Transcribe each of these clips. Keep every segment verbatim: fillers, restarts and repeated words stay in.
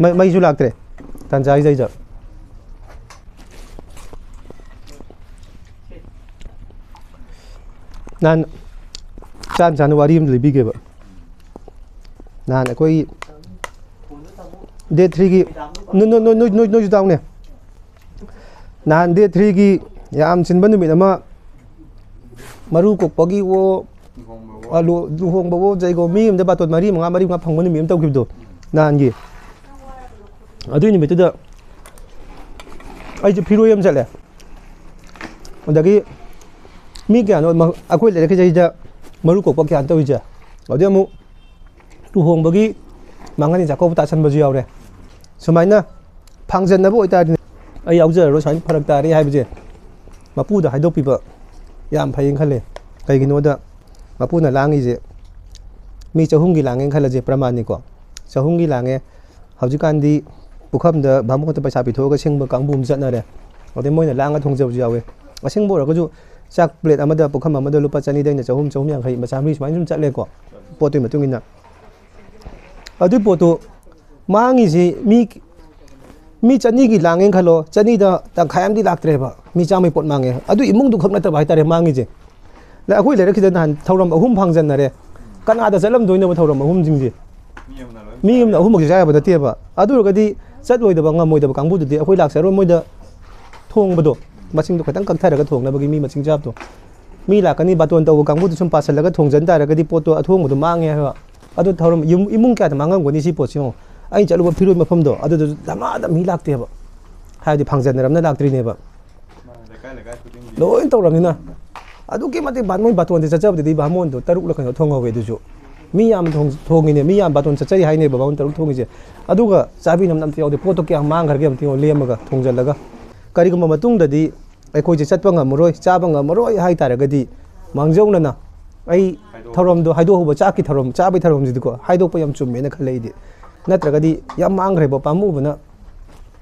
ꯃꯩ-, ꯃꯩꯁꯨ ꯂꯥꯛꯇ꯭ꯔꯦ ꯇꯥꯟꯖꯥꯁꯤꯗꯩꯗ꯫ ꯅꯍꯥꯟ ꯆꯥꯅ ꯆꯥꯅ ꯋꯥꯔꯤ ꯑꯃ ꯂꯤꯕꯤꯒꯦꯕ꯫ ꯅꯍꯥꯟ ꯑꯩꯈꯣꯏ ꯗꯦꯠ ꯊ꯭ꯔꯤꯒꯤ, ꯅꯣꯏ, ꯅꯣꯏ, ꯅꯣꯏ, ꯅꯣꯏ, ꯅꯣꯏꯁꯨ ꯇꯥꯎꯅꯦ꯫ ꯅꯍꯥꯟ ꯗꯦꯠ ꯊ꯭ꯔꯤꯒꯤ ꯌꯥꯝ ꯆꯤꯟꯕ ꯅꯨꯃꯤꯠ ꯑꯃ, ꯃꯔꯨ ꯀꯣꯛꯄꯒꯤ ꯑꯣ, ꯑ, ꯂꯨ-, ꯂꯨꯍꯣꯡꯕꯋꯣ ꯖꯩꯒꯣ, ꯃꯤ ꯑꯃꯗ ꯕꯥꯇꯣꯟ ꯃꯔꯤ ꯃꯉꯥ, ꯃꯔꯤ ꯃꯉꯥ ꯐꯪꯕ ꯅꯨꯃꯤꯠ ꯑꯃ ꯇꯧꯈꯤꯕꯗꯣ ꯅꯍꯥꯟꯒꯤ꯫ ꯑꯗꯨꯏ ꯅꯨꯃꯤꯠꯇꯨꯗ ꯑꯩꯁꯨ ꯐꯤꯔꯣꯏ ꯑꯃ ꯆꯠꯂꯦ꯫ ꯑꯗꯒꯤ ꯃꯤ ꯀꯌꯥꯅꯣ ꯃ-, ꯑꯩꯈꯣꯏ ꯂꯩꯔꯛꯀꯤꯁꯤꯗ ꯃꯔꯨ ꯀꯣꯛꯄ ꯀꯌꯥꯅꯣ ꯇꯧꯔꯤꯁꯦ꯫ ꯑꯗꯨꯗꯩ ꯑꯃꯨꯛ ꯂꯨꯍꯣꯡꯕꯒꯤ ꯃꯥꯡꯍꯟꯅꯤ ꯆꯥꯛꯀꯧꯕ ꯇꯥꯁꯟꯕꯁꯨ ꯌꯥꯎꯔꯦ꯫ ꯁꯨꯃꯥꯏꯅ ꯐꯥꯡꯖꯟꯅꯕ ꯑꯣꯏꯇꯥꯔꯗꯤ ꯑꯩ ꯌꯥꯎꯖꯔꯔꯣꯏ, ꯁꯨꯃꯥꯏꯅ ꯐꯔꯛ ꯇꯥꯔꯦ ꯍꯥꯏꯕꯁꯦ ꯃꯄꯨꯗ ꯍꯥꯏꯗꯣꯛꯄꯤꯕ ꯌꯥꯝ ꯐꯩꯌꯦꯅ ꯈꯜꯂꯦ꯫ ꯀꯩꯒꯤꯅꯣꯗ ꯃꯄꯨꯅ ꯂꯥꯡꯉꯤꯁꯦ ꯃꯤ ꯆꯍꯨꯝꯒꯤ ꯂꯥꯡꯉꯦꯅ ꯈꯜꯂꯁꯦ, ꯄ꯭ꯔꯃꯥꯟꯅꯤꯀꯣ꯫ ꯆꯍꯨꯝꯒꯤ ꯂꯥꯡꯉꯦ꯫ ꯍꯧꯖꯤꯛꯀꯥꯟꯗꯤ ꯄꯨꯈꯝꯗ ꯚꯥꯃꯣꯟꯗ ꯄꯩꯁꯥ ꯄꯤꯊꯣꯛꯑꯒ ꯁꯤꯡꯕ ꯀꯥꯡꯕꯨ ꯑꯃ ꯆꯠꯅꯔꯦ꯫ ꯑꯗꯩ ꯃꯣꯏꯅ ꯂꯥꯡꯉ ꯊꯣꯡꯖꯕꯁꯨ ꯌꯥꯎꯋꯦ꯫ ꯑꯁꯤꯡꯕ ꯑꯣꯏꯔꯒꯁꯨ ꯆꯥꯛ ꯄ꯭ꯂꯦꯠ ꯑꯃꯗ ꯄꯨꯈꯝ ꯑꯃꯗ ꯂꯨꯄꯥ ꯆꯅꯤꯗꯩꯅ ꯆꯍꯨꯝ, ꯆꯍꯨꯝ ꯌꯥꯡꯈꯩ, ꯆꯥꯝꯃꯔꯤ ꯁꯨꯃꯥꯏꯅ ꯁꯨꯝ ꯆꯠꯂꯦꯀꯣ, ꯄꯣꯠꯇꯨꯒꯤ ꯃꯇꯨꯡ ꯏꯟꯅ꯫ ꯑꯗꯨꯏ ꯄꯣꯠꯇꯨ ꯃꯥꯡꯉꯤꯁꯤ ꯃꯤ, ꯃꯤ ꯆꯅꯤꯒꯤ ꯂꯥꯡꯉꯦꯅ ꯈꯜꯂꯣ, ꯆꯅꯤꯗ ꯇꯪꯈꯥꯏ ꯑꯃꯗꯤ ꯂꯥꯛꯇ꯭ꯔꯦꯕ, ꯃꯤ ꯆꯥꯝꯃꯩ ꯄꯣꯠ ꯃꯥꯡꯉꯦ꯫ ꯑꯗꯨ ꯏꯃꯨꯡꯗꯨ ꯈꯛ ꯅꯠꯇꯕ ꯍꯥꯏꯇꯥꯔꯦ ꯃꯥꯡꯉꯤꯁꯦ꯫ ꯑꯗ ꯑꯩꯈꯣꯏ ꯂꯩꯔꯛꯁꯤꯗ ꯅꯍꯥꯟ ꯊꯧꯔꯝ ꯑꯍꯨꯝ ꯐꯥꯡꯖꯟꯅꯔꯦ꯫ ꯀꯅꯥꯗ ꯆꯠꯂꯝꯗꯣꯏꯅꯣꯕ ꯊꯧꯔꯝ ꯑꯍꯨꯝꯁꯤꯡꯁꯦ? ꯃꯤ ꯑꯃꯅ ꯂꯣꯏ ꯃꯤ ꯑꯃꯅ ꯑꯍꯨꯝꯃꯛꯁꯦ ꯆꯥ ꯌꯥꯕ ꯅꯠꯇꯦꯕ꯫ ꯑꯗꯨ ꯑꯣꯏꯔꯒꯗꯤ ꯆꯠꯂꯣꯏꯗꯕ, ꯉꯝꯃꯣꯏꯗꯕ ꯀꯥꯡꯕꯨꯗꯨꯗꯤ ꯑꯩꯈꯣꯏ ꯂꯥꯛꯆꯔꯣꯏ, ꯃꯣꯏꯗ ꯊꯣꯡꯕꯗꯣ, ꯃꯁꯤꯡꯗꯣ ꯈꯤꯇꯪ ꯀꯛꯊꯔꯒ ꯊꯣꯡꯅꯕꯒꯤ ꯃꯤ ꯃꯁꯤꯡ ꯆꯥꯕꯗꯣ꯫ ꯃꯤ ꯂꯥꯛꯀꯅꯤ, ꯕꯥꯇꯣꯟ ꯇꯧꯕ ꯀꯥꯡꯕꯨꯗꯨ ꯁꯨꯝ ꯄꯥꯁꯜꯂꯒ ꯊꯣꯡꯖꯟ ꯇꯥꯔꯒꯗꯤ ꯄꯣꯠꯇꯣ ꯑꯊꯣꯡꯕꯗꯣ ꯃꯥꯡꯉꯦ ꯍꯥꯏꯕ꯫ ꯑꯗꯨ ꯊꯧꯔꯝ ꯌꯨꯝ, ꯏꯃꯨꯡ ꯀꯌꯥꯗ ꯃꯥꯡꯉꯝꯒꯅꯤ ꯁꯤ ꯄꯣꯠꯁꯤ ꯌꯦꯡꯉꯣ꯫ ꯑꯩꯅ ꯆꯠꯂꯨꯕ ꯐꯤꯔꯣꯏ ꯃꯐꯝꯗꯣ ꯑꯗꯨꯗꯁꯨ ꯙꯃꯥꯗ ꯃꯤ ꯂꯥꯛꯇꯦꯕ꯫ ꯍꯥꯏꯕꯗꯤ ꯐꯥꯡꯖꯟꯅꯔꯝꯅ ꯂꯥꯛꯇ꯭ꯔꯤꯅꯦꯕ꯫ ꯃꯥꯅꯦ, ꯂꯩꯀꯥꯏ ꯂꯩꯀꯥꯏ ꯈꯨꯗꯤꯡꯒꯤ꯫ ꯂꯣꯏ ꯇꯧꯔꯕꯅꯤꯅ꯫ ꯑꯗꯨꯛꯀꯤ ꯃꯇꯤꯛ ꯕꯥ-, ꯃꯣꯏ ꯕꯥꯇꯣꯟꯁꯦ ꯆꯠꯆꯕꯗꯗꯤ ꯕꯥꯃꯣꯟꯗꯣ ꯇꯔꯨꯛꯂ ꯀꯩꯅꯣ ꯊꯣꯡꯍꯧꯋꯦ꯫ ꯑꯗꯨꯁꯨ ꯃꯤ ꯌꯥꯝ ꯊꯣꯡ-, ꯊꯣꯡꯉꯤꯅꯦ, ꯃꯤ ꯌꯥꯝ ꯕꯥꯇꯣꯟ ꯆꯠꯆꯩ ꯍꯥꯏꯅꯦꯕ ꯕꯥꯃꯣꯟ ꯇꯔꯨꯛ ꯊꯣꯡꯉꯤꯁꯦ꯫ ꯑꯗꯨꯒ ꯆꯥꯕꯤꯅꯕ ꯑꯝꯇ ꯌꯥꯎꯗꯦ꯫ ꯄꯣꯠꯇꯣ ꯀꯌꯥꯝ ꯃꯥꯡꯈ꯭ꯔꯒꯦ ꯑꯝꯇ ꯌꯦꯡꯉꯣ, ꯂꯦꯝꯃꯒ ꯊꯣꯡꯖꯤꯜꯂꯒ꯫ ꯀꯔꯤꯒꯨꯝꯕ ꯃꯇꯨꯡꯗꯗꯤ ꯑꯩꯈꯣꯏꯁꯦ ꯆꯠꯄ ꯉꯝꯃꯔꯣꯏ, ꯆꯥꯕ ꯉꯝꯃꯔꯣꯏ ꯍꯥꯏ ꯇꯥꯔꯒꯗꯤ ꯃꯥꯡꯖꯧꯅꯅ ꯑꯩ ꯍꯥꯏꯗꯣꯛ- ꯊꯧꯔꯝꯗꯣ ꯍꯥꯏꯗꯣꯛꯍꯧꯕ, ꯆꯥꯛꯀꯤ ꯊꯧꯔꯝ, ꯆꯥꯕꯒꯤ ꯊꯧꯔꯝꯁꯤꯗꯤꯀꯣ, ꯍꯥꯏꯗꯣꯛꯄ ꯌꯥꯝ ꯆꯨꯝꯃꯦꯅ ꯈꯜꯂꯦ ꯑꯩꯗꯤ꯫ ꯅꯠꯇ꯭ꯔꯒꯗꯤ ꯌꯥꯝ ꯃꯥꯡꯈ꯭ꯔꯦꯕ, ꯄꯥꯝꯃꯨꯕꯅ꯫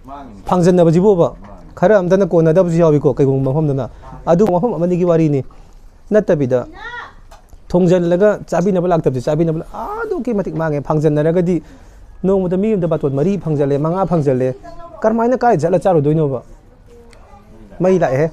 ꯃꯥꯡꯉꯤꯅꯤ꯫ ꯐꯥꯡꯖꯟꯅꯕꯁꯤꯕꯣꯕ꯫ ꯃꯥꯡꯉꯤ꯫ ꯈꯔ ꯑꯝꯇꯅ ꯀꯣꯟꯅꯗꯕꯁꯨ ꯌꯥꯎꯏꯀꯣ, ꯀꯩꯒꯨꯝꯕ ꯃꯐꯝꯗꯅ꯫ ꯑꯗꯨ ꯃꯐꯝ ꯑꯃꯅꯤꯒꯤ ꯋꯥꯔꯤꯅꯤ꯫ ꯅꯠꯇꯕꯤꯗ ꯊꯣꯡꯖꯜꯂꯒ ꯆꯥꯕꯤꯅꯕ ꯂꯥꯛꯇꯕꯁꯦ, ꯆꯥꯕꯤꯅꯕ ꯂꯥꯛ-, ꯑꯗꯨꯛꯀꯤ ꯃꯇꯤꯛ ꯃꯥꯡꯉꯦ꯫ ꯐꯥꯡꯖꯟꯅꯔꯒꯗꯤ ꯅꯣꯡꯃꯗ ꯃꯤ ꯑꯃꯗ ꯕꯥꯇꯣꯟ ꯃꯔꯤ ꯐꯪꯖꯜꯂꯦ, ꯃꯉꯥ ꯐꯪꯖꯜꯂꯦ, ꯀꯔꯝꯍꯥꯏꯅ ꯀꯥꯏ ꯆꯠꯂ ꯆꯥꯔꯨꯗꯣꯏꯅꯣꯕ? ꯃꯩ ꯂꯥꯛꯑꯦ꯫